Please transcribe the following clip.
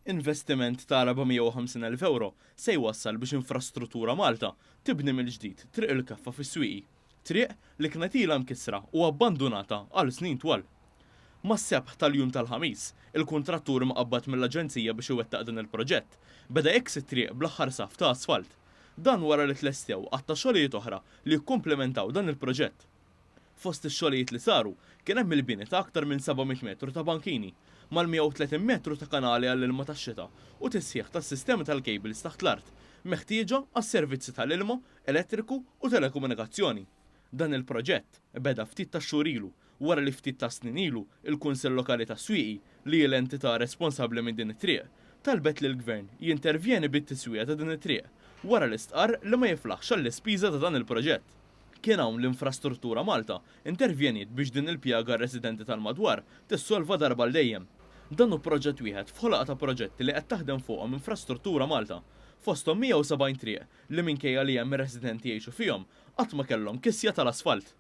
Investiment ta' 450,000 ewro se jwassal biex Infrastruttura Malta tibni mill-ġdid Triq il-Kaffa fis-Swieqi, triq li kienet ilha mkissra u abbandunata għal snin twal. Mas-sebħ tal-jum tal-Ħamis, il-kuntrattur imqabbad mill-aġenzija biex iwettaq dan il-proġett, beda jiksi t-triq bl-aħħar saff ta' asfalt. Dan wara li tlestew għadd ta' xogħlijiet oħra li jikkumplementaw dan il-proġett. Fost ix-xogħlijiet li saru kien hemm il-bini ta' aktar minn 700 metru ta' bankini, mal-130 metru ta' kanali għall-ilma tax-xita u tisħiħ tas-sistemi tal-cables taħt l-art meħtieġa għas-servizzi tal-ilma, elettriku u telekomunikazzjoni. Dan il-proġett beda ftit tax-xhur ilu wara li ftit tas-snin ilu l-Kunsill Lokali tas-Swieqi, li hi l-entità responsabbli minn din it-triq, talbet lill-Gvern jintervjeni bit-tiswija ta' din it-triq wara li stqarr li ma jiflaħx għall-ispiża ta' dan il-proġett. Kien hawn li Infrastruttura Malta intervjeniet biex din il-pjaga għar-residenti tal-madwar tissolva darba għal dejjem. Dan hu proġett wieħed f'ħolqa ta' proġetti li qed taħdem fuqhom Infrastruttura Malta, fosthom 170 triq li minkejja li hemm residenti jgħixu fihom, qatt ma kellhom kisja tal-asfalt.